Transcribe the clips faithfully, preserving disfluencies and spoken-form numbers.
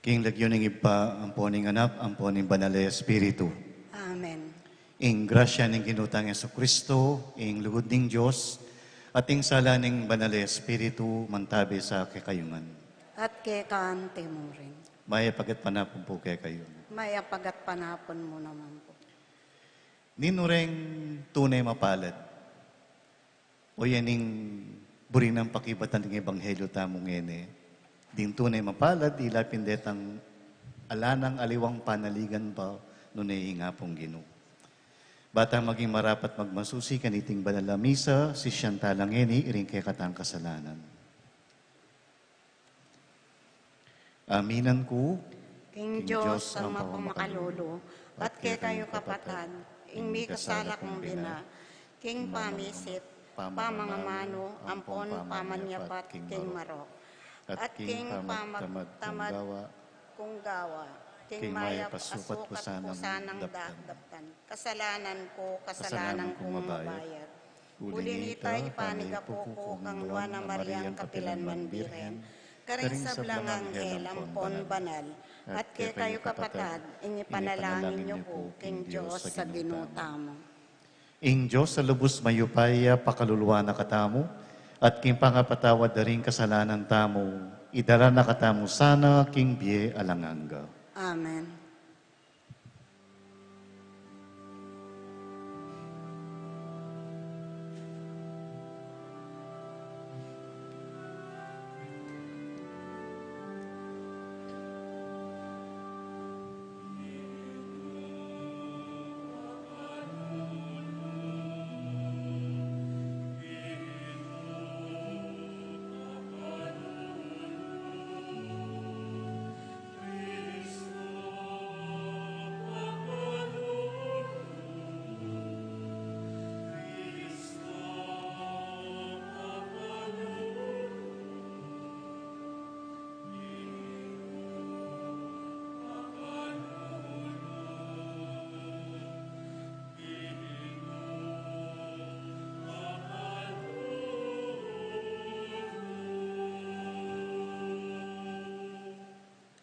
Ing lagyu ning Ibpa, ampo ning Anak, ampo ning Banal a Espiritu. Amen. Ing grasya ning Ginu tang Jesucristo, ing lugud ning Dios, at ing sala ning Banal a Espiritu, mantabi sa kekayu ngan. At keka mu rin. Mayap a gatpanapun pu kekayu. Mayap a gatpanapun mu naman pu. Ninu reng tune mapalad? O yan ing buri nang pakibatan ning ebanghelyu tamu ngeni. Ding tune mapalad, ila pin detang ala nang aliwang panaligan pa nune ing Apung Ginu. Bata maging marapat magmasusi kaniting banal a misa, sisian tala ngeni iring kekatang kasalanan. Aminan ku king Dios a mapamakalulu, at kekayu kapatad, ing mikasala kung bina, king pamisip, pamangamanu, ampon pamanyapat king marok, at king pamagtamad kung gawa, king mayap a sukat ku sanang daptan. Kasalanan ku, kasalanan kung mabayat. Uli nita, ipanigapu ku kang Nuan a Mariang kapilan man Birhen, karing sablang anghel ampon banal, at kekayu kapatad, ing ipanalangin yu ku king Dios a Ginu tamu. Ing Dios a lubus mayupaya pakaluluan na katamu, at king pangapatawad da ring kasalanan tamu, idala na katamu sana king bie alang angga. Amen.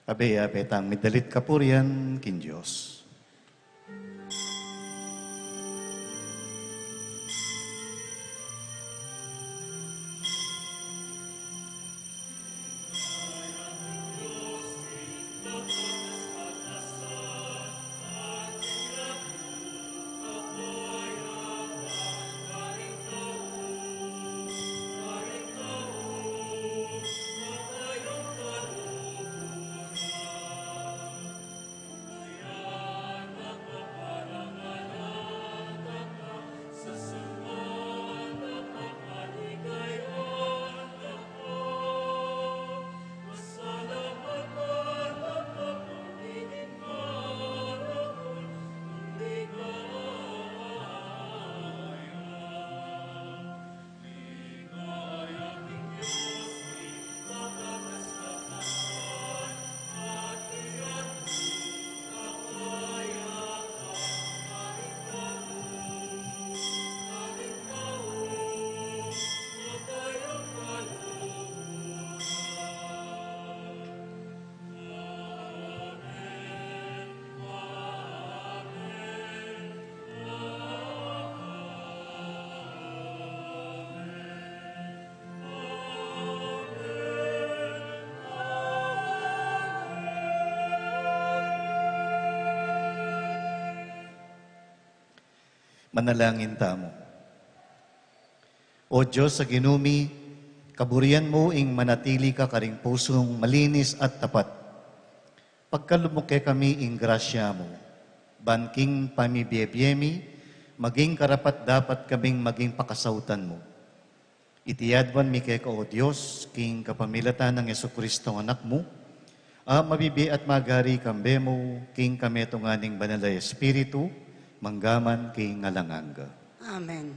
Abe, abe tang midalit kapurian king Dios. Manalangin tamu. O Dios a Ginu mi, kaburian mu ing manatili ka karing pusung malinis at tapat. Pagkalub mu kekami ing grasya mu, ban king pamibie-bie mi, maging karapat-dapat kaming maging pakasautan mu. Iti aduan mi keka, o Dios, king kapamilatan nang Jesucristo a Anak mu, a mabibie at magari kambe mu, king kametungan ning Banal a Espiritu, mangga man king alang angga. Amen.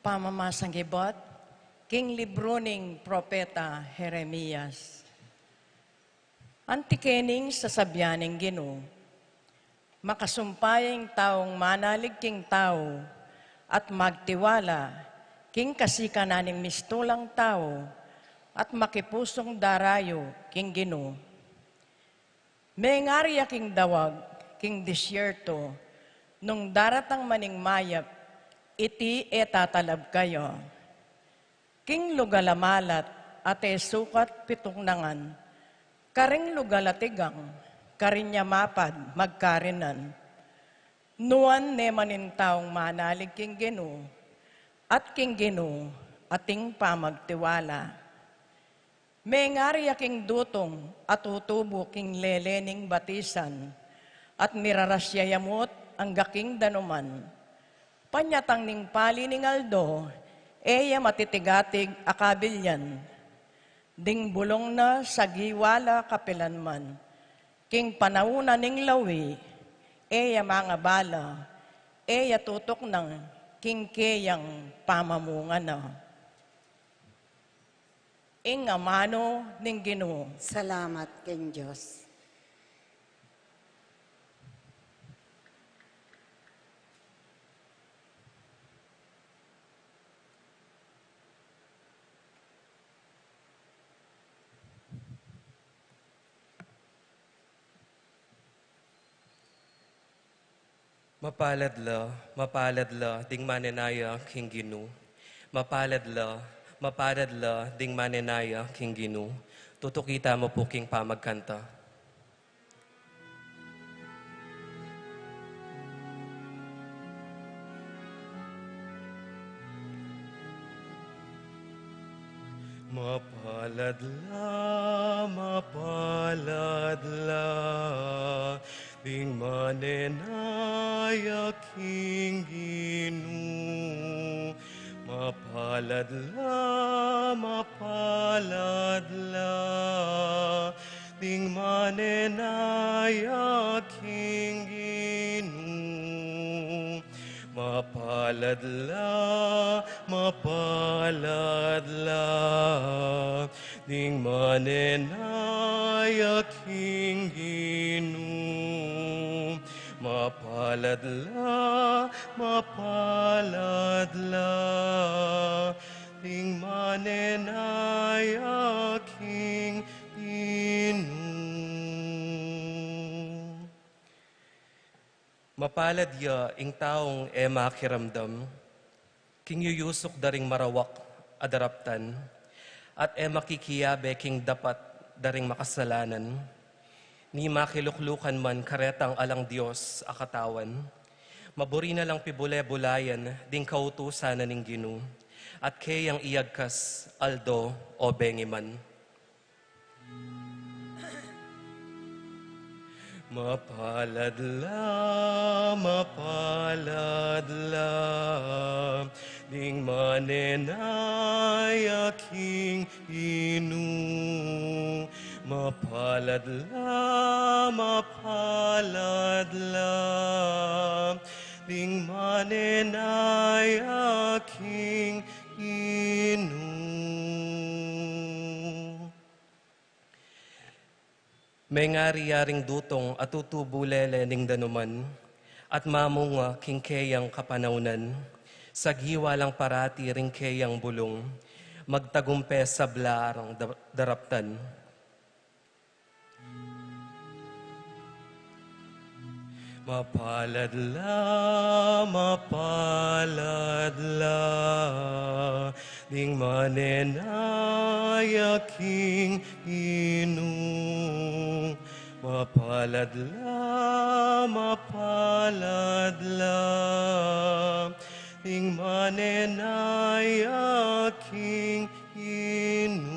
Pamamasang ibat, King libru ning propeta Jeremias. Anti kening sasabian ning Ginu, makasumpa ya ing taung manalig king tau at magtiwala king kasikanan ning mistulang tau at makipusung darayu king Ginu. Mengari ya king dawag, king disyerto, nung daratang man ing mayap, iti e tatalab kaya. King lugal a malat at e sukat pituknangan, karing lugal a tigang, karin ya mapad magkarinan. Nuan ne man ing taung manalig king Ginu, at king Ginu ating pamagtiwala. Mengari ya king dutung a tutubu king lele ning batisan, at miraras ya yamut angga king danuman. Panyatang ning pali ning aldo, e ya matitigatig a kabilyan. Ding bulung na sagiwa la kapilanman. King panaun na ning lawi, e ya mangabala, e ya tutuknang king keyang pamamungan na. Ing amanu ning Ginu. Salamat king Dios. Mapalad la, mapalad la ding manenaya king Ginu. Mapalad la, mapalad la ding manenaya king Ginu. Tutuki tamu pu king pamagkanta. Mapalad la, mapalad la ding manenaya king Ginu. Mapalad la, mapalad la ding manenaya king Ginu. Mapalad la, mapalad la ding manenaya king Ginu. Mapalad la, mapalad la ding manenaya king Ginu. Mapalad ya ing taung e makiramdam king yuyusuk da ring marawak a daraptan, at e makikiabe king dapat da ring makasalanan, ni makiluklukan man karetang alang Dios a katawan. Maburi na lang pibule-bulayan ding kautusan na ning Ginu, at keyang iyagkas aldo o bengi man. Mapalad la, mapalad la ding manenaya king Ginu. Mapalad la, mapalad la ding manenaya king Ginu. Mengari ya ring dutung a tutubu lele ning danuman, at mamunga king keyang kapanaunan, sagiwa lang parati ring keyang bulung, magtagumpe sabla rang da-, daraptan. Mapalad la, mapalad la ding manenaya king Ginu. Mapalad la, mapalad la ding manenaya king Ginu.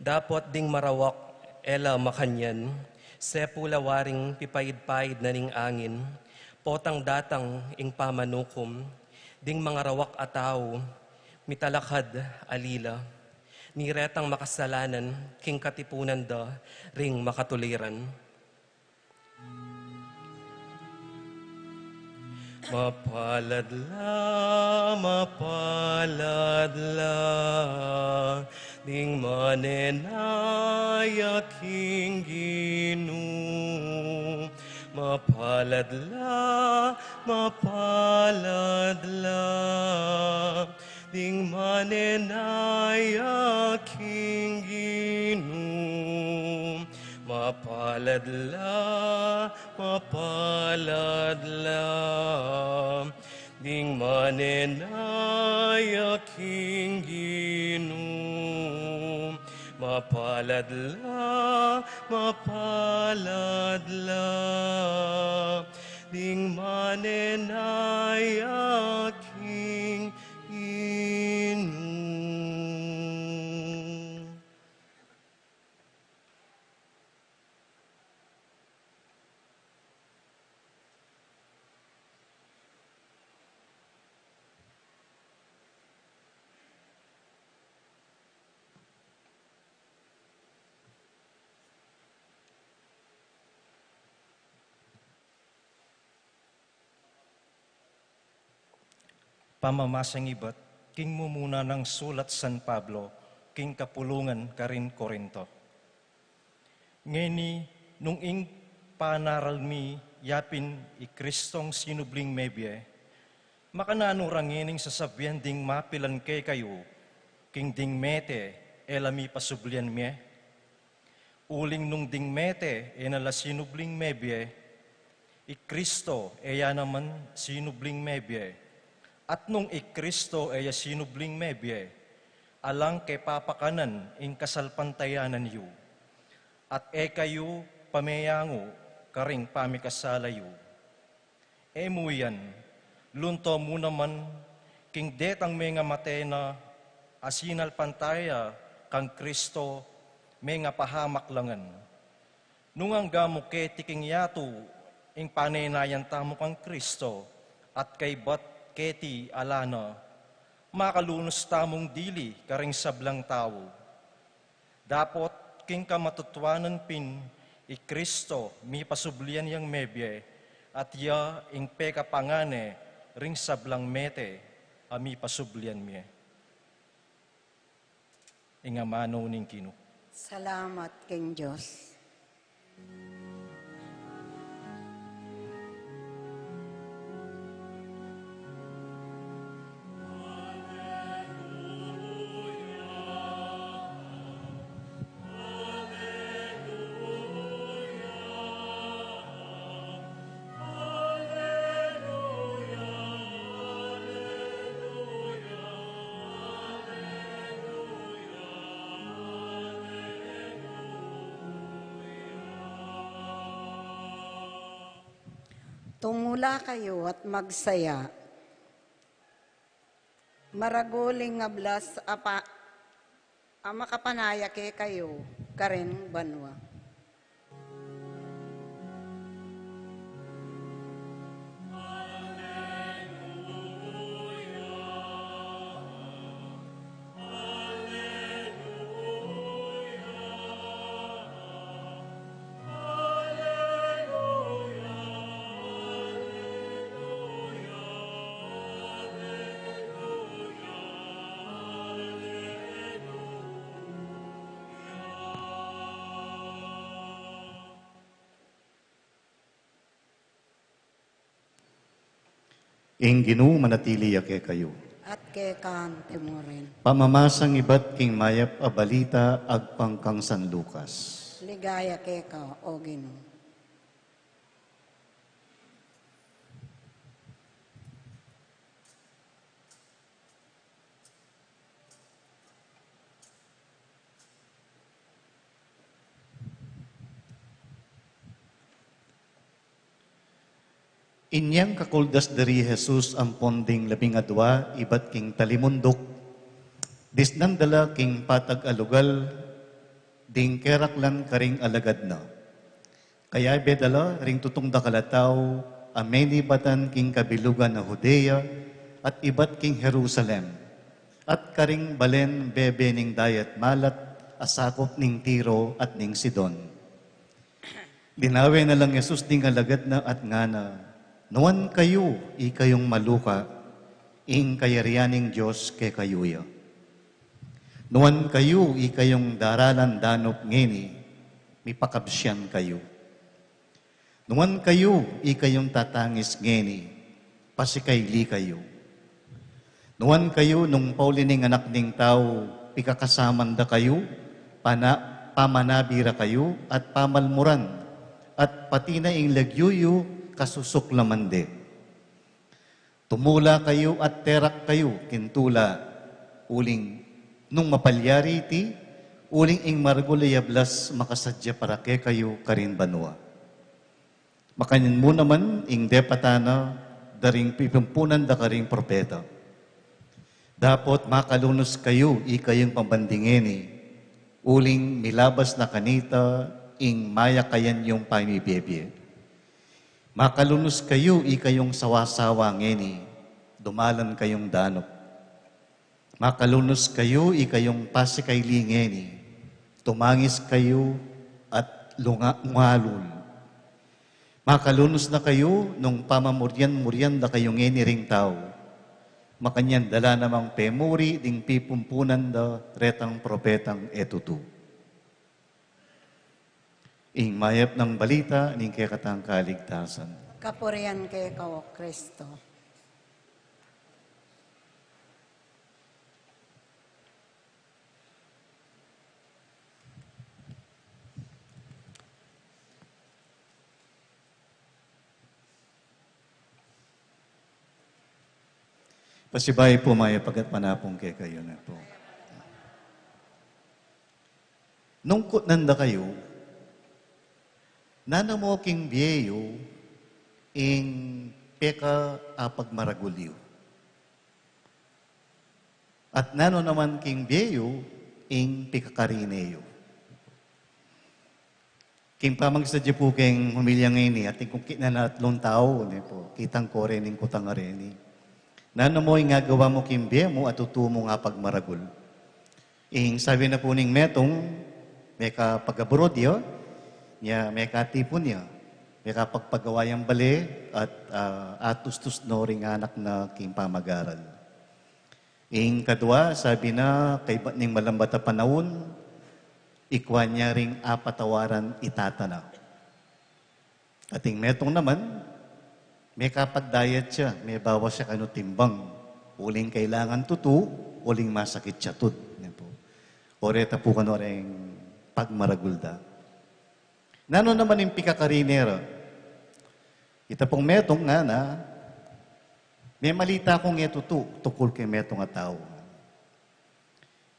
Dapot ding marawak e la makanyan, sepu la waring pipaid-paid na ning angin, potang datang ing pamanukum, ding mangarawak a tau, mitalakad alila, ni retang makasalanan king katipunan da ring makatuliran. Mapalad la, mapalad la, ding manenaya king Ginu. Mapalad la, mapalad la, ding manenaya king Ginu. Mapalad la, mapalad la, ding manenaya king Ginu. Mapalad la, mapalad la, ding manenaya king Ginu. Pamamasang ibat king mumuna nang sulat San Pablo king kapulungan karin Corinto. Ngeni, nung ing panaral mi yapin i Kristong sinubling mebie, makananu ra ngening sasabian ding mapilan kekayu king ding mete e la mipasublian mie? Uling nung ding mete e na la sinubling mebie, i Kristo e ya naman sinubling mebie. At nung i Kristo e ya sinubling mebie, alang kepapakanan ing kasalpantayanan yu, at e kayu pameyangu karing pamikasala yu. E mu yan, lunto mu naman king detang mengamate na a sinalpantaya kang Kristo, mengapahamak la ngan. Nung angga mu keti king yatu ing panenayan tamu kang Kristo, at kaybat keti ala na, makalunus tamung dili karing sablang tau. Dapot king kamatutuanan pin, i Kristo mipasublian yang mebie, at ya ing pekapangane ring sablang mete a mipasublian mie. Ing amanu ning Ginu. Salamat king Dios. Tumula kayu at magsaya. Maragul ing ablas a pa-, a makapanaya kekayu karin banua. Ing Ginu manatili ya kekayu. At keka mu rin. Pamamasang ibat king mayap a balita agpang kang San Lucas. Ligaya keka, O Ginu. Inyang kakuldas da ri Jesus ampon ding labing adua ibat king talimunduk, disnan da la king patag a lugal ding keraklan karing alagad na. Kayabe da la ring tutung dakal a tau a menibatan king kabilugan na Judea at ibat king Jerusalem, at karing balen bebe ning dayat malat a sakup ning Tiro at ning Sidon. Dinawe na lang Jesus ding alagad na at ngana, Nuan kayu ikayung maluka, ing kayarian ning Dios kekayu ya. Nuan kayu ikayung daralan danup ngeni, mipakabsian kayu. Nuan kayu ikayung tatangis ngeni, pasikaili kayu. Nuan kayu nung pauli ning Anak ning Tau, pikakasaman da kayu, pana-, pamanabi ra kayu, at pamalmuran, at pati na ing lagyu yu, kasusuklaman de. Tumula kayu at terak kayu king tula, uling nung mapalyari iti, uling ing maragul a yablas makasadya para kekayu karin banua. Makanyan mu naman ing depatan na da ring pipumpunan da karing propeta. Dapot makalunus kayu ikayung pambandi ngeni, uling milabas na kanita ing mayakayan yung pamibie-bie. Makalunus kayu ikayung sawa-sawa ngeni, dumalan kayung danup. Makalunus kayu ikayung pasikaili ngeni, tumangis kayu at lunga-, lungalul. Makalunus na kayu nung pamamurian-murian da kayu ngeni ring tau. Makanyan da la namang pemuri ding pipumpunan da retang propetang e tutu. Ing mayap nang balita ning kekatang kaligtasan. Kapurian keka, O Kristo. Pasibayu pu, mayap a gatpanapun, panapun kekayu ne pu. Nung kutnan da kayu, nanu mu king bie yu ing pekaapagmaragul yu? At nanu naman king bie yu ing pekakarine yu? King pamagsadya pu keng homilya ngeni, atin kung kitnan atlung tau, ne pu, kitang ko reni, kutang reni. Nanu mu ing agawa mu king bie mu at tutu mung apagmaragul? Ing sabi na pu ning metung, mekapag-abroad ya, nya mekatipun ya, mekapagpagawa yang bale, at, ah, atustus no ring anak na king pamag-aral. Ing kadua, sabi na, kaybat ning malambat a panaun, ikwa na ring apatawaran i tata na. Ating metung naman, mekapag-diet ya, mebawas ya kanu timbang, uling kailangan tutu, uling masakit ya tud. Yan pu. O reta pu kanu reng pagmaragul da. Nanu naman ing pekakarine ra? Ita pung metung ngana, memalita kung e tutu tungkul keng metung a tau.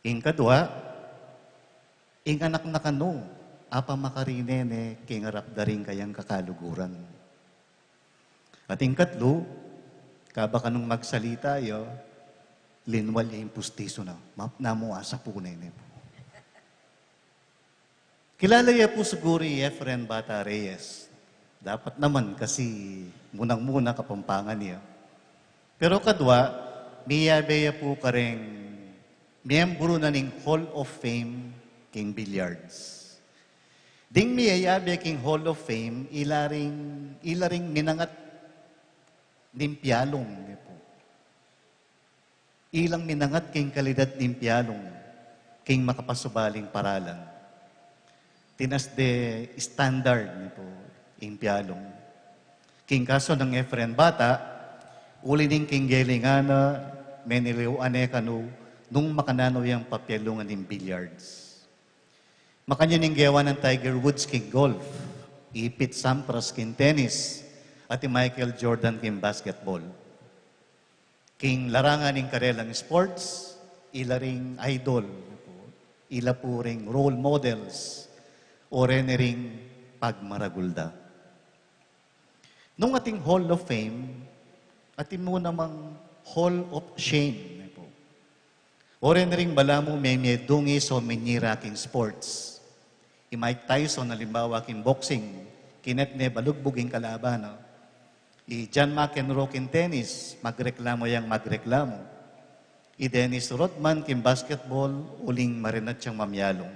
Ing kadua, ing anak na kanu, apamakarine ne king arap da ring kayang kakaluguran. At ing katlu, kaba kanung magsalita ya, linwal ya ing pustisu na, ma-, namu asapu ne ne pu. Kilala ye pu siguru i Efren Bata Reyes. Dapat naman kasi munang-muna Kapampangan ya. Pero kadua, miyabe ya pu kareng miyembru na ning Hall of Fame king billiards. Ding miyayabe king Hall of Fame, ila ring, ila ring minangat ning pialung, ne pu. Ilang minangat king kalidad ning pialung, king makapasubaling paralan. Tinas de standard ne pu ing pialung. King kasu nang Efren Bata, uli ning king gelingan na, meniliwan ne kanu nung makananu yang papialungan ning billiards. Makanyan ing gewa nang Tiger Woods king golf, i Pete Sampras king tennis, at i Michael Jordan king basketball. King larangan ning karelang sports, ila ring idol, ila pu ring role models, o reni ring pagmaragul da. Nung ating Hall of Fame, atin mu namang Hall of Shame, ne pu. O reni ring balamu memie dungis o minyira king sports. I Mike Tyson, alimbawa, king boxing, kinet ne balugbug ing kalaban na. I John McEnroe king tennis, magreklamu yang magreklamu. I Dennis Rodman king basketball, uling marinat yang mamialung.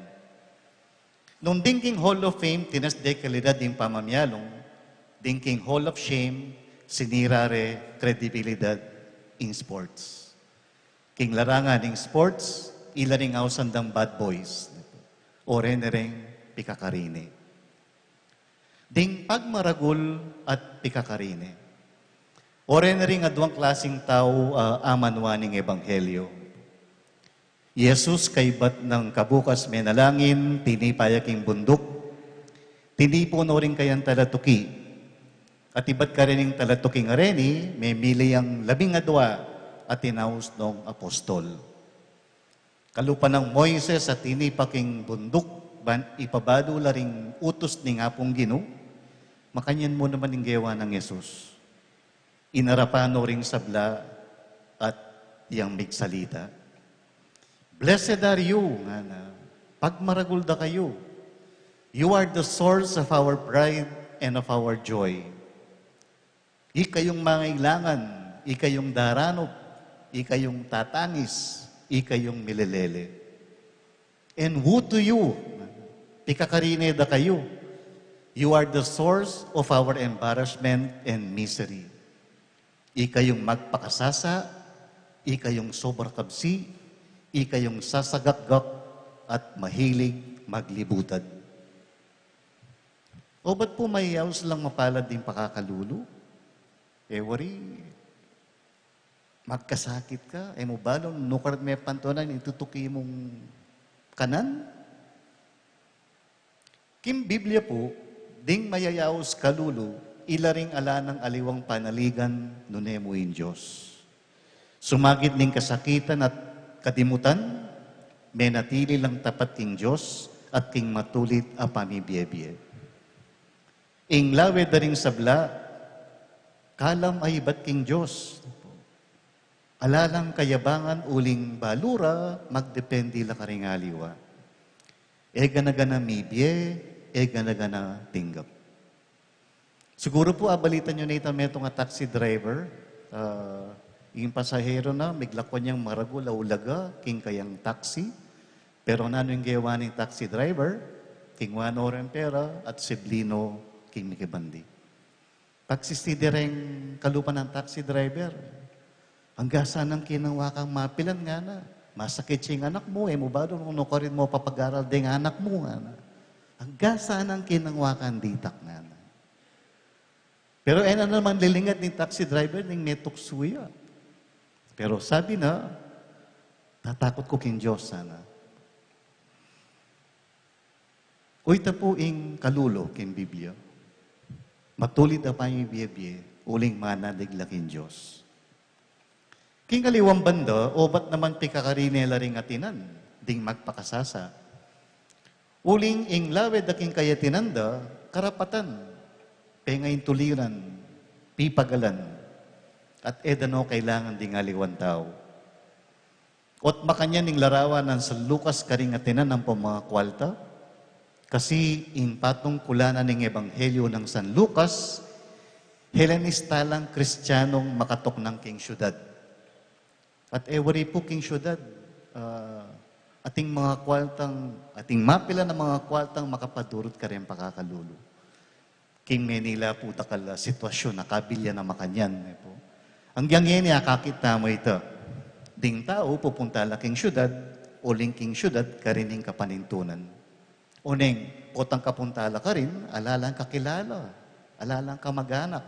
Nung ding king Hall of Fame, tinas de kalidad ding pamamialung, ding king Hall of Shame, Sinira re kredibilidad ing sports. King larangan ning sports, ila ring ausan dang bad boys. O reni ring pikakarine. Ding pagmaragul at pikakarine. O reni ring aduang klasing tau a amanwa ning ebanghelyo. I Jesus kaybat nang kabukas menalangin, tinipa ya king bunduk, tinipu no ring kayang talatuki. At ibat karening talatuki a reni, memili yang labing adua at inaus nong apostol. Kalupa nang Moises a tinipa king bunduk, ban ipabalu la ring utus ning Apung Ginu, makanyan mu naman ing gewa nang Jesus. Inarapan no ring sabla at yang migsalita. "Blessed are you," ngana. "Pagmaragul da kayu. You are the source of our pride and of our joy." Ikayung mangailangan, ikayung daranup, ikayung tatangis, ikayung milelele. "And woe to you," pikakarine da kayu. "You are the source of our embarrassment and misery." Ikayung magpakasasa, ikayung sobra kabsi, ikayung sasagakgak at mahilig maglibutad. Obat pu mayayaus lang mapalad ding pakakalulu? E wari, magkasakit ka, e mu balu nung nukarin me pantunan ing tutuki mung kanan? King Biblia pu, ding mayayaus kalulu, ila ring ala nang aliwang panaligan nune mu ing Dios. Sumagid ning kasakitan at kadimutan, menatili lang tapat king Dios at king matulid a pamibie-bie. Ing lawe da ring sabla, kalam a ibat king Dios. Ala lang kayabangan uling balu ra, magdepende la karing aliwa. E gana-gana mibie, e gana-gana tinggap. Siguru pu, abalitan yu na itang metung a taxi driver, ah, ing pasahero na, miglakwan yang maragul a ulaga king kayang taxi, pero nanu ing gewa ning taxi driver? Kingwa no reng pera at sibli no king mikibandi. Pagsisisi reng kalupa nang taxi driver, "Angga sanang kinangwa kang mapilan," ngana. "Masakit ya ing anak mu, e mu balu nung nukarin mu papag-aral deng anak mu," ngana. "Angga sanang kinangwa kang ditak," ngana. Pero e na naman lilingad ning taxi driver ning metuksu ya. Pero sabi na, "Tatakut ku king Dios sana." Uyta pu ing kalulu king Biblia. Matulid a pamibie-bie, uling manadig la king Dios. King aliwang banda, obat naman pikakarine la ring atinan ding magpakasasa. Uling ing lawe da king kayatinan da, karapatan, pengaintuliran, pipagalan, at e da no kailangan ding aliwang tau. Ot makanyan ing larawan nang San Lucas karing atinan ampong mga kualta, kasi ing patungkulan na ning Ebanghelyo nang San Lucas, Helenista lang Kristianong makatuknang king syudad. At e wari pu king syudad, ah, ating mga kualtang, ating mapilan a mga kualtang makapadurut kareng pakakalulu. King Manila pu, dakal a sitwasyun a kabilyan a makanyan, e pu. Anggyang ngeni akakit tamu ita. Ding tau pupunta la king syudad, uling king syudad karin ing kapanintunan. Oneng, potang kapunta la karin, ala lang kakilala, ala lang kamag-anak.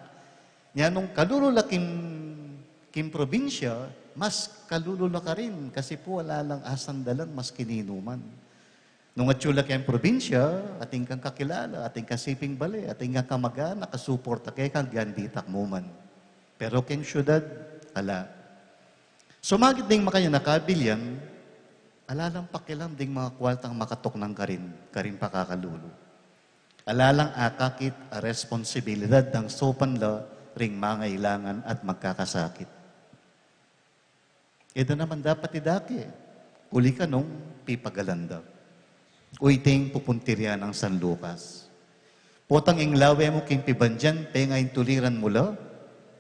Nya nung kalulu la king, king probinsya, mas kalulu la karin, kasi pu ala lang asandalan, mas kininuman. Nung atyu la keng probinsya, atin kang kakilala, atin kang siping bale, atin kang kamag-anak, kasuporta keka, agyang ditak mu man. Pero keng syudad, ala. Sumagid ding makanyan a kabilyan, ala lang pakialam ding mga kualtang makatuknang karin, karing pakakalulu. Ala lang akakit a responsibilidad dang saupan la ring mangailangan at magkakasakit. E da naman dapat idake, uli kanung pipagalan da. Uyting pupuntiryan nang San Lucas. Potang ing lawe mu king pibandian, pengaintuliran mu la,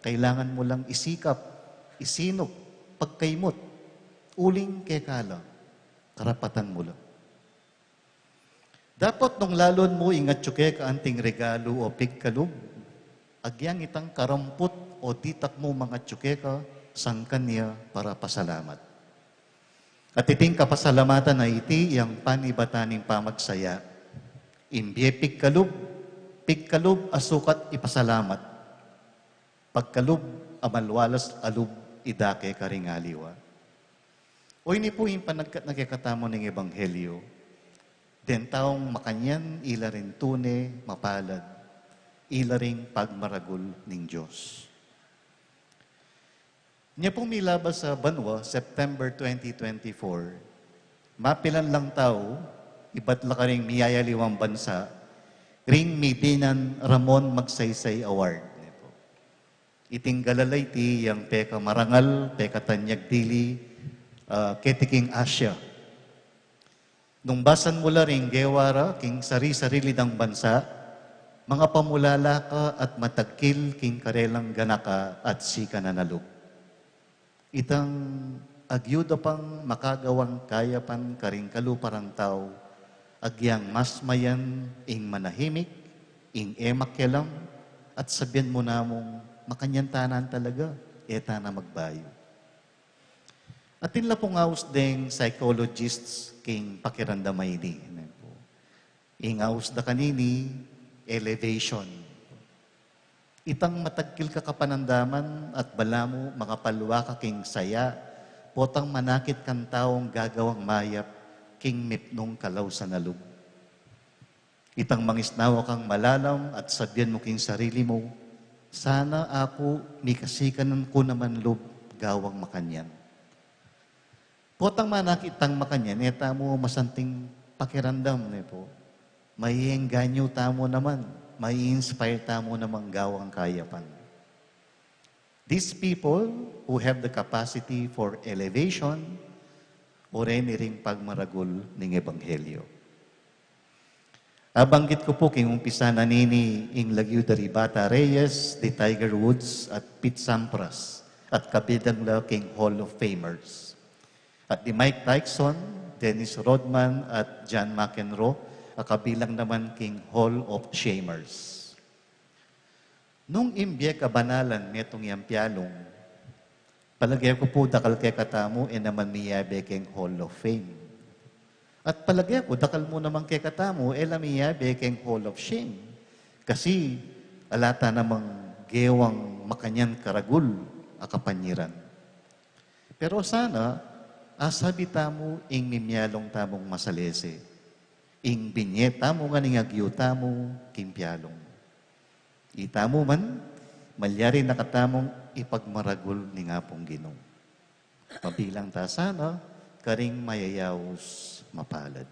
kailangan mu lang isikap, isinup, pagkaimut, uling keka la, karapatan mu la. Dapot nung lalun mu ing atyu keka anting regalu o pigkalub, agyang itang karamput o ditak mu mangatyu keka sangkan ya para pasalamat. At iting kapasalamatan a iti yang panibatan ning pamagsaya. Ing bie pigkalub, pigkalub a sukat ipasalamat. Pagkalub a malualas a lub idake karing aliwa. O ini pu ing panagkat na kekatamu ning ebanghelyo. Deng taung makanyan ila ring tune mapalad, ila ring pagmaragul ning Dios. Nya pung milabas a banua, September twenty twenty-four, mapilan lang tau, ibat la karing miyayaliwang bansa, ring midinan Ramon Magsaysay Award. Iting galala iti yang pekamarangal, pekatanyag dili, ah, keti king Asia. Nung basan mu la ring gewa ra king sari-sarili dang bansa, mangapamulala ka at matagkil king karelang ganaka at sikanan a lub. Itang agyuda pang makagawang kayapan karing kalupa rang tau, agyang mas mayan ing manahimik, ing e makialam, at sabian mu namung makanyan tanan talaga, e tana magbayu. Atin la pung aus deng psychologists king pakiramdam a ini, ne pu. Ing aus da kanini, elevation. Itang matagkil ka kapanandaman at balamu makapalwa ka king saya, potang manakit kang taung gagawang mayap king mipnung kalausan a lub. Itang mangisnawa kang malalam at sabian mu king sarili mu, "Sana aku mikasikanan ku naman lub gawang makanyan." Potang manakit tang makanyan, e tamu masanting pakiramdam, ne pu. Maiengganyo tamu naman, mai-inspire tamu naman gawang kayapan. These people who have the capacity for elevation, o reni ring pagmaragul ning ebanghelyo. Abanggit ku pu king umpisa na nini ing lagyu da ri Bata Reyes, di Tiger Woods, at Pete Sampras, at kabilang la king Hall of Famers. At di Mike Tyson, Dennis Rodman, at John McEnroe, a kabilang naman king Hall of Shamers. Nung ing bie kabanalan metung yang pialung, palage ku pu dakal kekatamu e naman miyabe keng Hall of Fame. At palage ku dakal mu naman kekatamu e la miyabe keng Hall of Shame. Kasi ala ta namang gewang makanyan karagul a kapanyiran. Pero sana, asabi tamu ing mimialung tamung masalese. Ing binye tamu ngan ing agyu tamu king pialung. Itamu man, malyari na katamung ipagmaragul ning Apung Ginu. Mabilang ta sana karing mayayaus mapalad.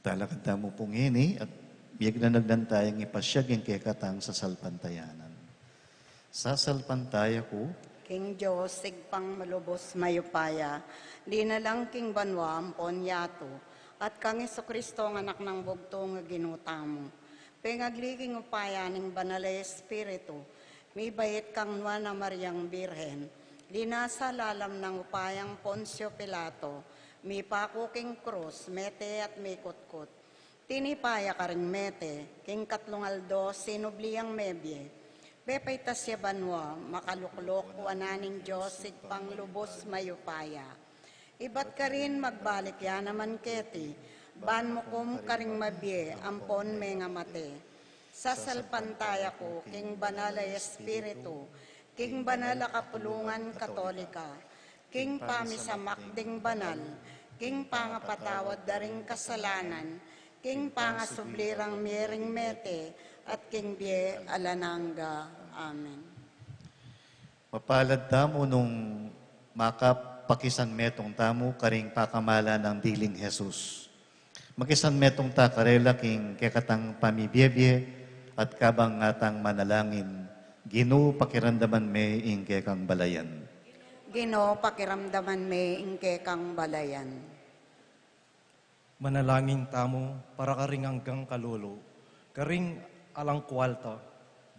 Talakad tamu pu ngeni at biag na nagdan tayang ipasyag ing kekatang sasalpantayanan. Sasalpantaya ku king Dios, Ibpang malubus mayupaya, linalang king banua ampon yatu, at kang Jesucristo a Anak nang bugtung a Ginu tamu. Pengagli king upaya ning Banal a Espiritu, mibait kang Nuan a Mariang Birhen, linasa lalam nang upayang Poncio Pilato, mipaku king krus, mete at mikutkut. Tinipa ya karing mete, king katlung aldo sinubli yang mebie. Pepaitas ya banua, makaluklok wanan ning Dios Ibpang lubus mayupaya. Ibat karin magbalik ya naman keti, ban mukum karing mabie ampon mengamate. Sasalpantaya ku king Banal a Espiritu, king banal a kapulungan Katolika, king pamisamak ding banal, king pangapatawad da ring kasalanan, king pangasubli rang mie ring mete, at king bie alang angga. Amen. Mapalad tamu nung makapakisanmetung tamu karing pakamalan nang diling Jesus. Makisanmetung ta karela king kekatang pamibiebie at kabang ngatang manalangin, Ginu, pakiramdaman me ing kekang balayan. Ginu, pakiramdaman me ing kekang balayan. Manalangin tamu para karing anggang kalulu, karing alang kuwalta,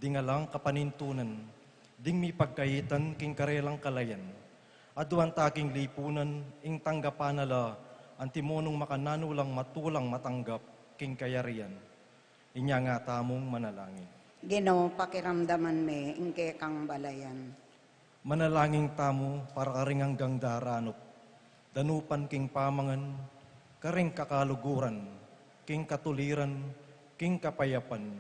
ding alang kapanintunan, ding mipagkaitan king karelang kalayan. Aduan ta king lipunan, ing tanggapan na la, antimo nung makananu lang matulang matanggap king kayarian. Inya nga tamung manalangin. Ginu, pakiramdaman me ing kekang balayan. Manalangin tamu para karing anggang daranup, danupan king pamangan, karing kakaluguran, king katuliran, king kapayapan,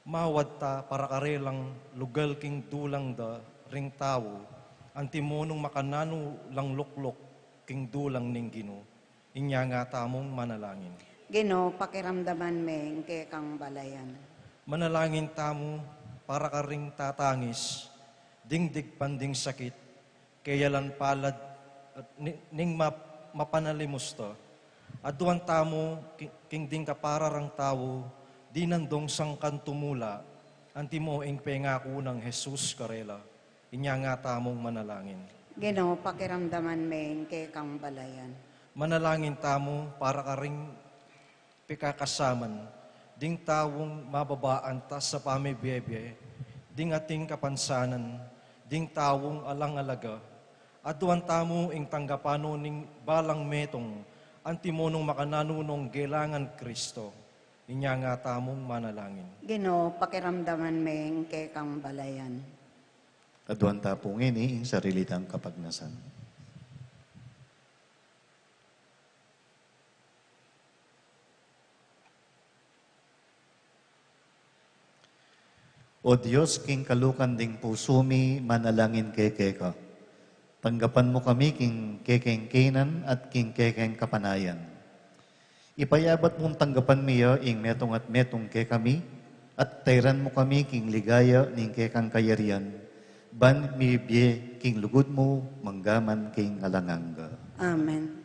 mawad ta para karelang lugal king dulang da ring tau, antimo nung makananu lang lukluk king dulang ning Ginu. Inya nga tamung manalangin. Ginu, pakiramdaman me ing kekang balayan. Manalangin tamu para karing tatangis, ding digpan ding sakit, keyalan palad, at ni-, ning map-, mapanalimusta. Aduan tamu ki-, king ding kapararang tau, dinandong sangkan tumula, antimo ing pengaku nang Jesus karela. Inya nga tamung manalangin. Ginu, pakiramdaman me ing kekang balayan. Manalangin tamu para karing pikakasaman, ding taung mababaan ta sa pamibie-bie, ding ating kapansanan, ding taung alang alaga. Aduan tamu ing tanggapan no ning balang metung, antimo nung makananu nong gelangan Kristo. Inya nga tamung manalangin. Ginu, pakiramdaman me ing kekang balayan. Aduan ta pu ngeni ing sarili tang kapagnasan. O Dios, king kalukan ding pusu mi, manalangin keke ka. Tanggapan mu kami king kekeng kaynan at king kekeng kapanayan. Ipayabat mung tanggapan mi ya ing metung at metung kekami, at tairan mu kami king ligaya ning kekang kayarian, ban mibie king lugud mu manggaman king alang angga. Amen.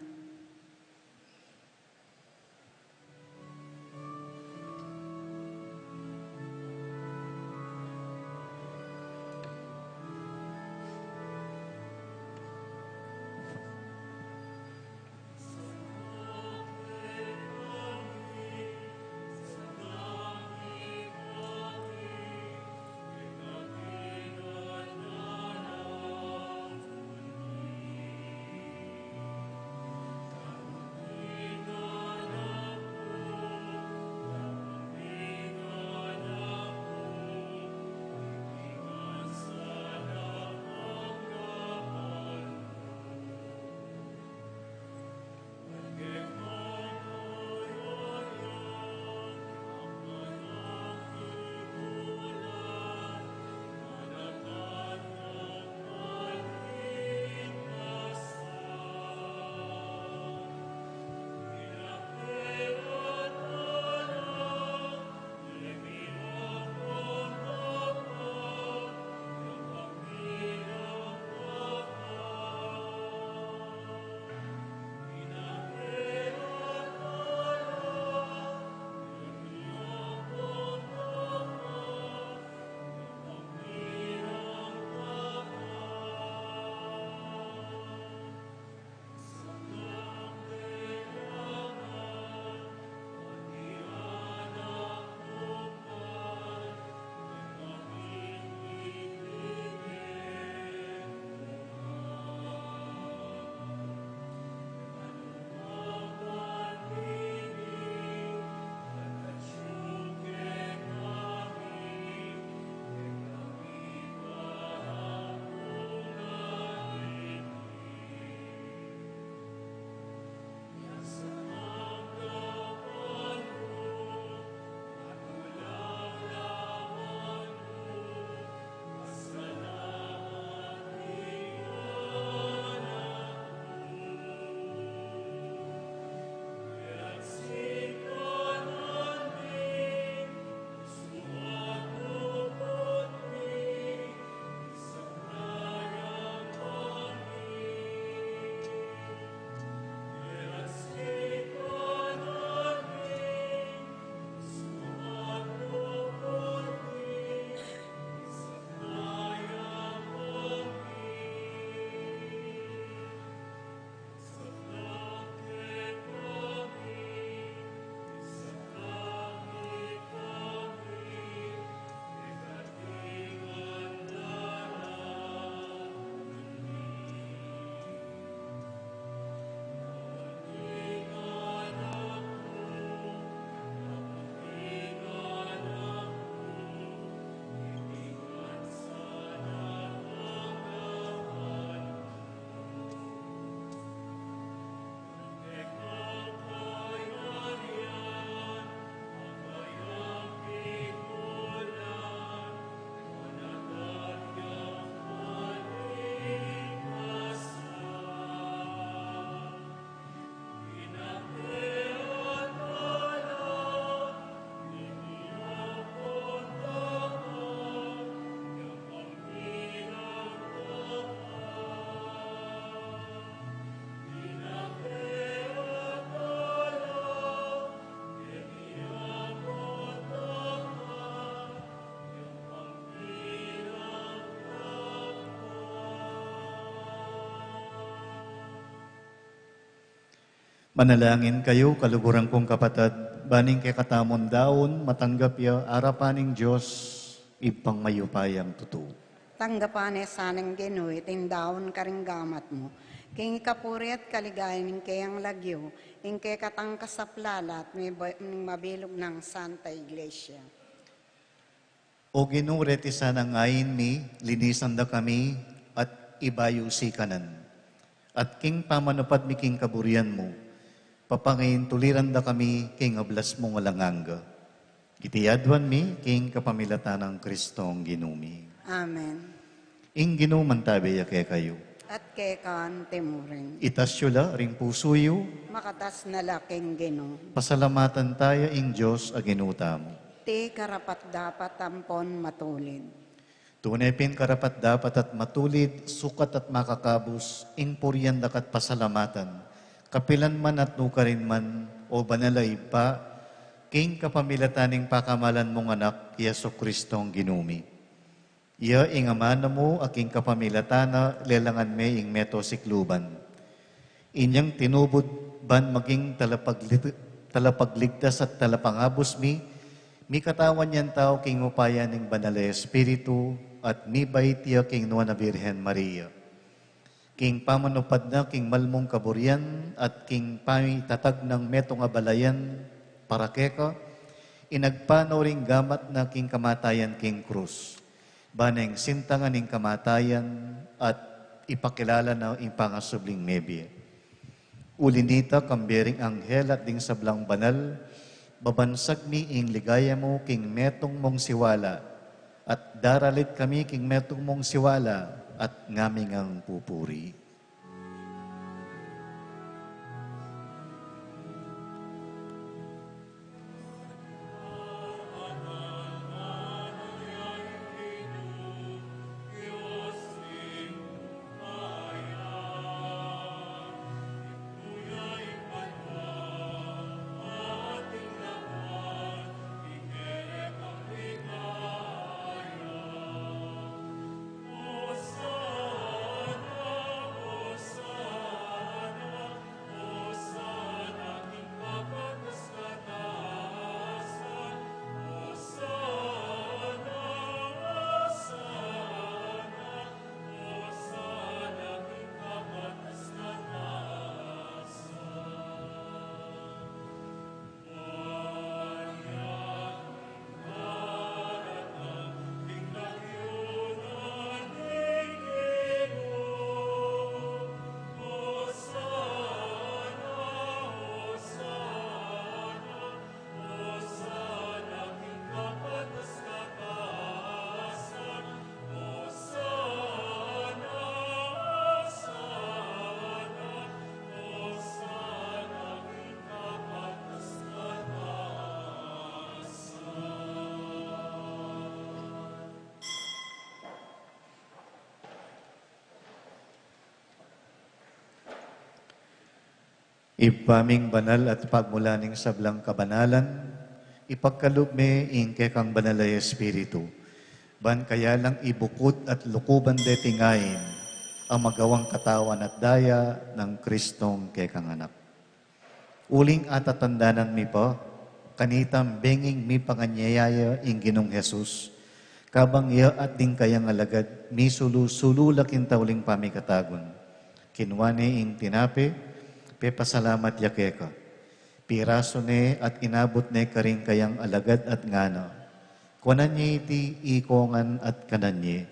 Panalangin kayu, kaluguran kung kapatad, ban ing kekatamung daun, matanggap ya arapan ning Dios, Ibpang mayupayang tutu. Tanggapan ne sana ning Ginu iting daun karing gamat mu, king ikapuri at kaligayan ning keyang lagyu, ing kekatang kasaplalan at mi-, ning mabilug nang Santa Iglesia. O Ginu, reti sana ing ain mi, linisan da kami, at ibayu sikanan. At king pamanupad mi king kaburian mu, papangintuliran da kami king ablas mung alang angga. Iti aduan mi king kapamilatan nang Kristong Ginu mi. Amen. Ing Ginu mantabe ya kekayu. At keka mu rin. Itas yu la ring pusu yu. Makatas na la king Ginu. Pasalamatan taya ing Dios a Ginu tamu. Iti karapat-dapat ampon matulid. Tune pin karapat-dapat at matulid, sukat at makakabus, ing purian daka at pasalamatan, kapilan man at nukarin man, o banal a Ibpa, king kapamilatan ning pakamalan mung Anak, i Jesu-Kristong Ginu mi. Iya ing amanu mu, a king kapamilatan na lelangan me ing meto sikluban. Inyang tinubud ban maging talapaglit-, talapagligtas at talapangabus mi, mikatawan yang tau king upaya ning Banal a Espiritu, at mibait ya king Nuan a Birhen Maria. King pamanupad na king malmung kaburian, at king pamitatag nang metung a balayan para keka, inagpanaw ring gamat na king kamatayan king krus. Ban neng sintangan ing kamatayan at ipakilala na ing pangasubling mebie. Uli nita, kambe ring anghel at ding sablang banal, babansag mi ing ligaya mu king metung mung siwala, at daralit kami king metung mung siwala, at ngaming pupuri. Ibpa ming banal at pagmula ning sablang kabanalan, ipagkalub me ing kekang Banal a Espiritu, ban kaya lang ibukud at lukuban deting ain a magawang katawan at daya nang Kristong kekang Anak. Uling atatandanan mi pa, kanitang benging mipanganyaya ya ing Ginung Jesus, kabang iya at ding kayang alagad misulu-sulu la king tauling pamikatagun, kinua ne ing tinape, pepasalamat ya keka, pirasu ne at inabut ne karing kayang alagad at ngana: Kuanan ye iti ikongan at kanan ye.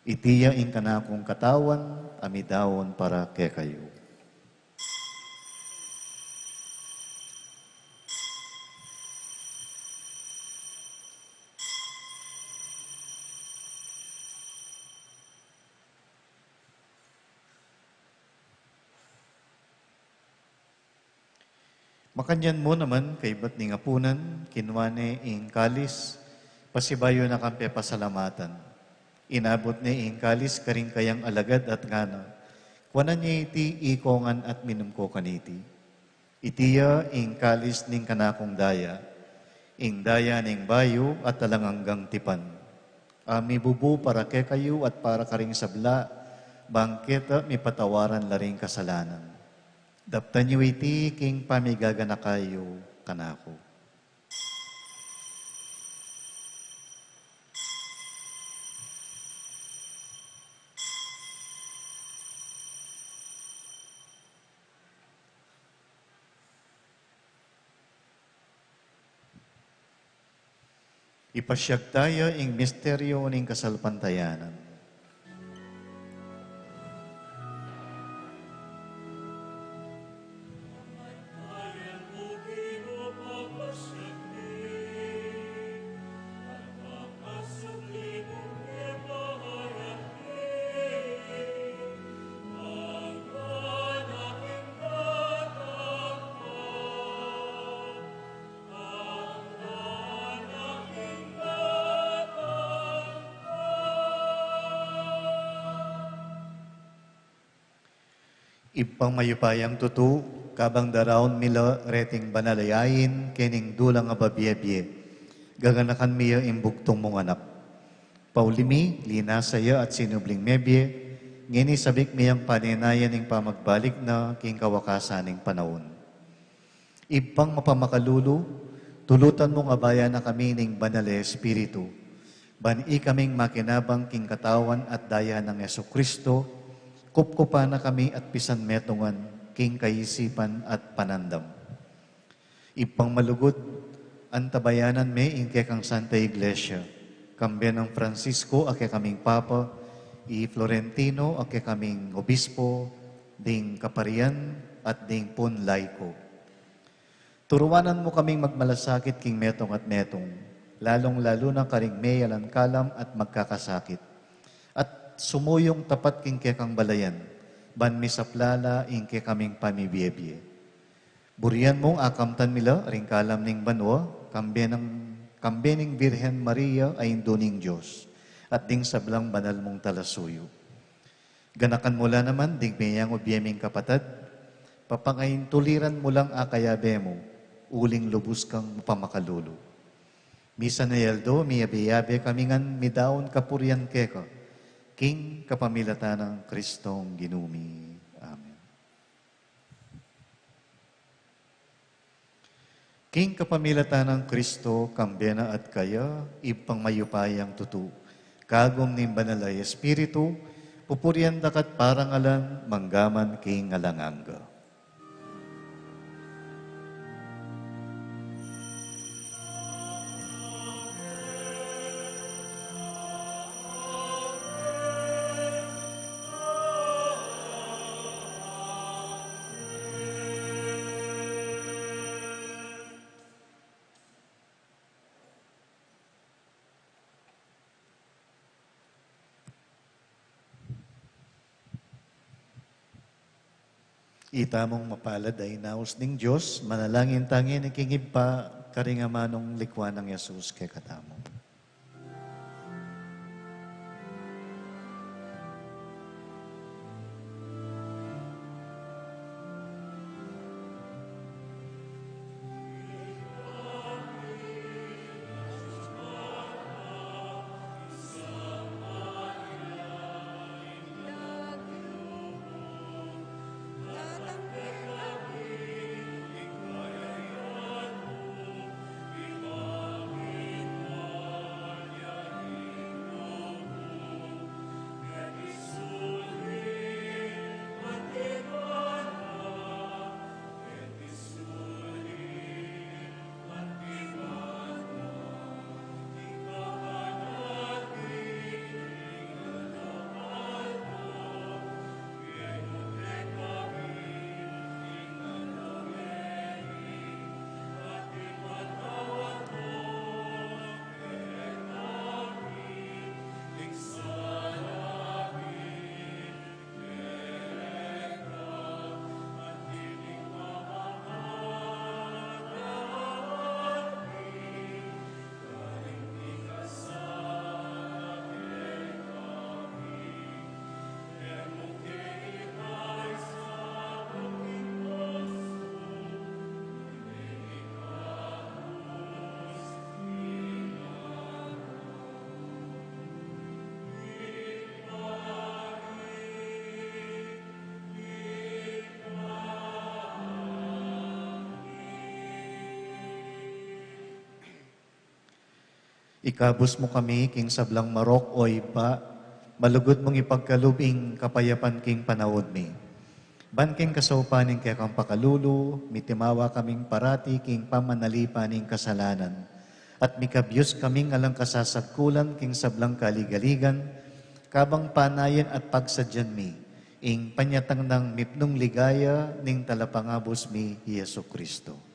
Iti ya ing kanakung katawan a midaun para kekayu. Makanyan mu naman, kaybat ning apunan, kinua ne ing kalis, pasibayu na kang pepasalamatan. Inabut ne ing kalis karing kayang alagad at ngana: Kuanan ye iti ikongan at minum ko kaniti. Iti ya ing kalis ning kanakung daya, ing daya ning bayu at alang anggang tipan, a mibubu para kekayu at para karing sabla, bang keta mipatawaran la ring kasalanan. Daptan yu iti king pamigaganaka yu kanaku. Ipasyag taya ing misteryo ning kasalpantayanan. Ibpang mayupayang tutu, kabang daraun mi la reting banal a yain kening dulang a babiebie, gaganakan mi ya ing bugtung mung anak. Pauli mi, linasa ya at sinubling mebie, ngeni sabik mi yang panenayan ning pamagbalik na king kawakasan ning panaun. Ibpang mapamakalulu, tulutan mung abayan na kami ning Banal a Espiritu, ban ikaming makinabang king katawan at daya nang Jesucristo, kupkupan na kami at pisan metungan king kaisipan at panandam. Ibpang malugud, antabayanan me ing kekang Santa Iglesia, kambe nang Francisco a kekaming Papa, i Florentino a kekaming Obispo, ding kaparian at ding pun laiko. Turuanan mu kaming magmalasakit king metung at metung, lalung-lalu na karing meyalan kalam at magkakasakit, at sumuyung tapat king kekang balayan, ban misapla la ing kekaming pamibiebie. Burian mung akamtan mi la ring kalam ning banua, kambe nang, kambe ning Virgen Maria a Indu ning Dios, at ding sablang banal mung talasuyu. Ganakan mu la naman ding meyangub ye ming kapatad, papangaintuliran mu lang a kayabe mu, uling lubus kang mapamakalulu. Misan a aldo, miyabe-yabe kami ngan midaun kapurian keka, king kapamilatan nang Kristong Ginu mi. Amen. King kapamilatan nang Kristo, kambe na at kaya, Ibpang mayupayang tutu, kagum ning Banal a Espiritu, pupurian da ka't parangalan, manggaman king alang angga. Itamung mapalad a inaus ning Dios, manalangin ta ngeni king Ibpa, karing amanung likwan nang Jesus kekatamu. Ikabus mu kami king sablang marok, o Ibpa, malugud mung ipagkalub ing kapayapan king panaun mi. Ban king kasaupan ning kekang pakalulu, mitimawa kaming parati king pamanalipan ning kasalanan, at mikabyus kaming alang kasasagkulan king sablang kaligaligan, kabang panayan at pagsadyan mi ing panyatang nang mipnung ligaya ning Talapangabus mi, Jesu Cristo.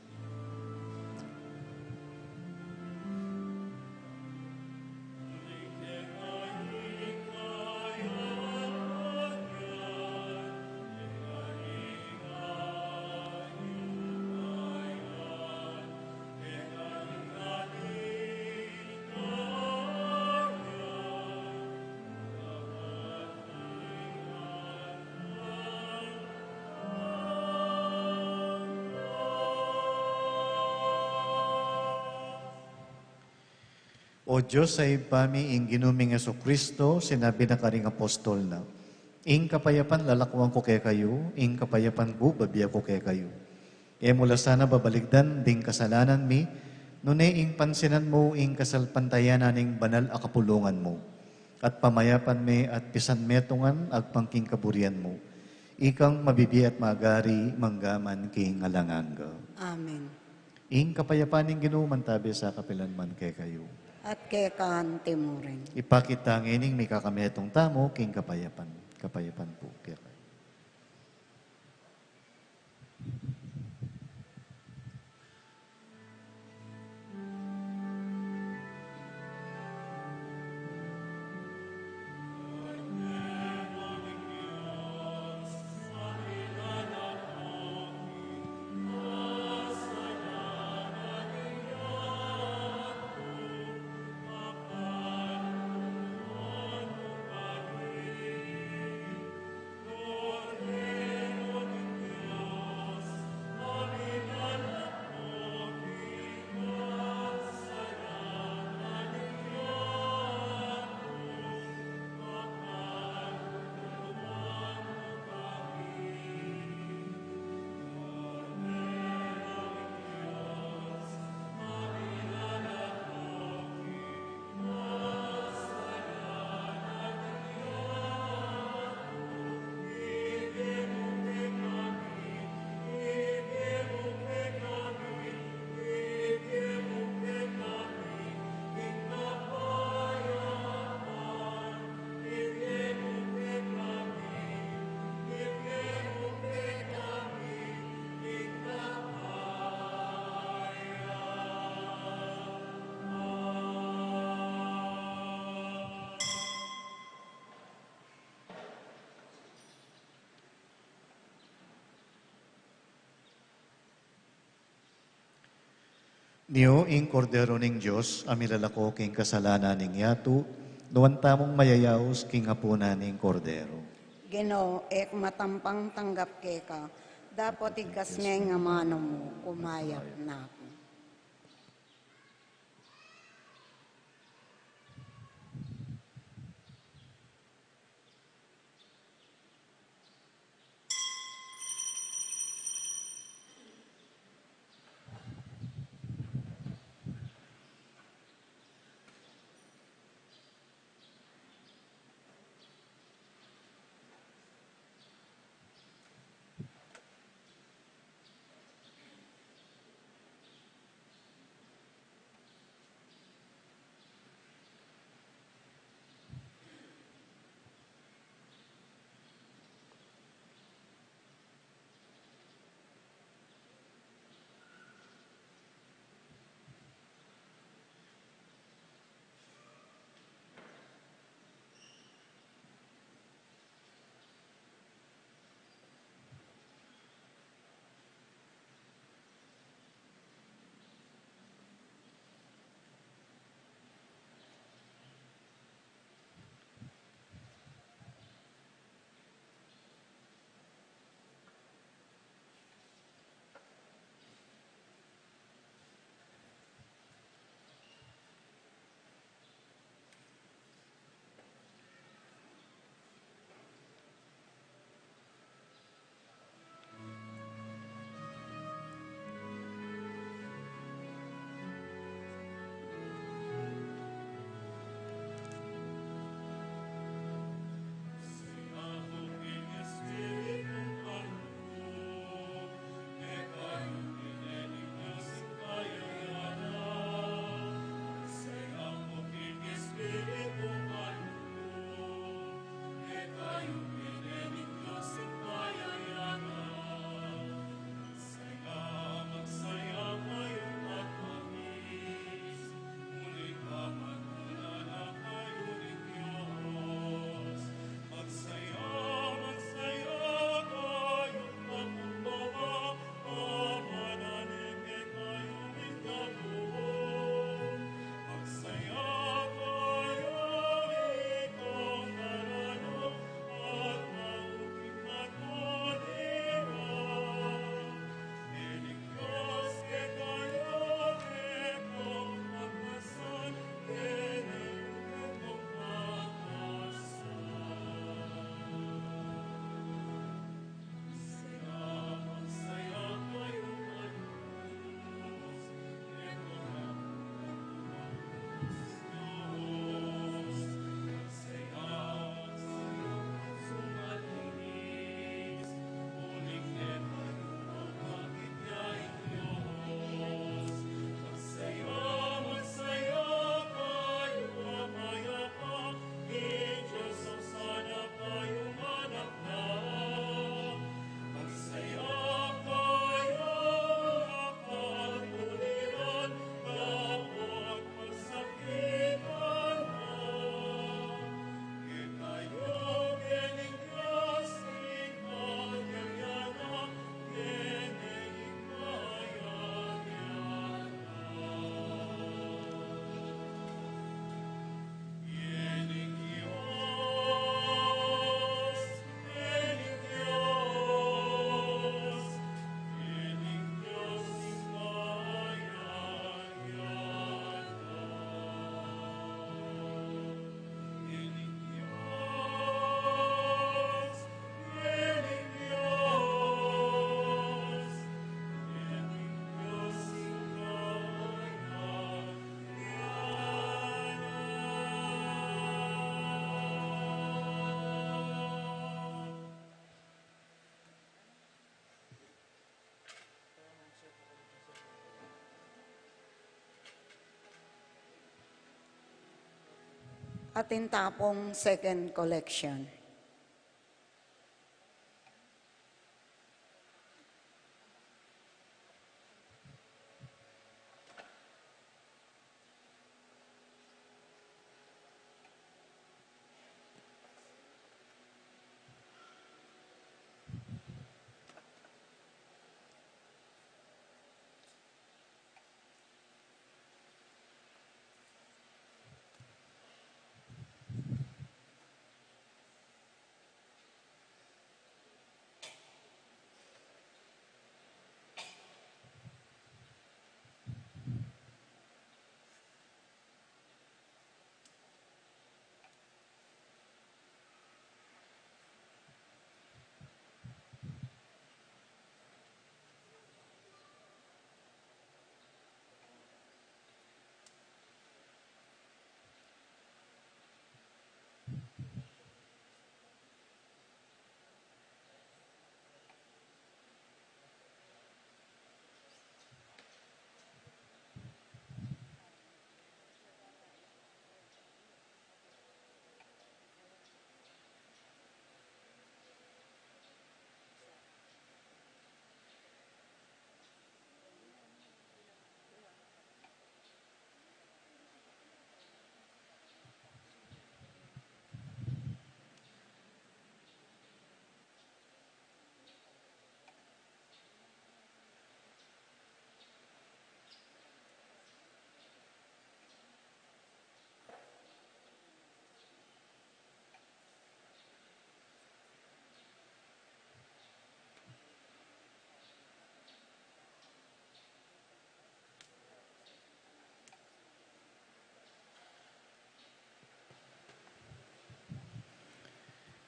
O Dios a Ibpa mi, ing Ginu ming Jesucristo, sinabi na karing apostol na, "Ing kapayapan lalakuan ku kekayu, ing kapayapan ku babie ku kekayu." E mu la sana babaligdan ding kasalanan mi, nune ing pansinan mu ing kasalpantayanan ning banal a kapulungan mu, at pamayapan me at pisan metungan agpang king kaburian mu. Ikang mabibie at magari mangga man king alang angga. Amen. Ing kapayapan ning Ginu mantabe sa kapilan man kekayu. At keka anti mu rin. Ipakit ta ngening mikakametung tamu king kapayapan. Kapayapan pu kekayu. Nio ing Kordero ning Dios, a milalako king kasalanan ning yatu. Nuan tamung mayayaus king apunan ning Kordero. Ginu, e ku matampang tanggap keka, dapot igkas me ing amanu mu, kumayap na ku. Atin ta pung second collection.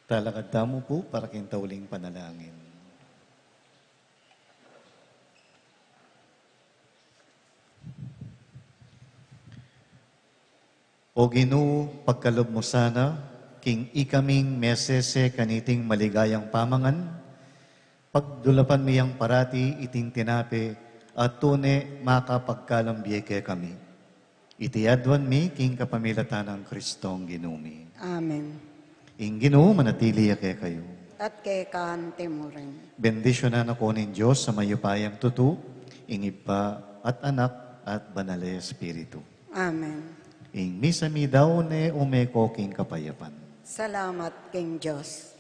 Talakad tamu pu para king tauling panalangin. O Ginu, pagkalub mu sana, king ikaming mesese kaniting maligayang pamangan, pagdulapan mi yang parati iting tinape, at tune makapagkalam bie kekami. Iti aduan mi king kapamilatan nang Kristong Ginu mi. Amen. Ing Ginu manatili ya kekayu. At keka anti mu rin. Bendisyunan na ko ning Dios a mayupayang tutu, ing Ibpa at Anak at Banal a Espiritu. Amen. Ing misa mi daun ne ume ko king kapayapan. Salamat king Dios.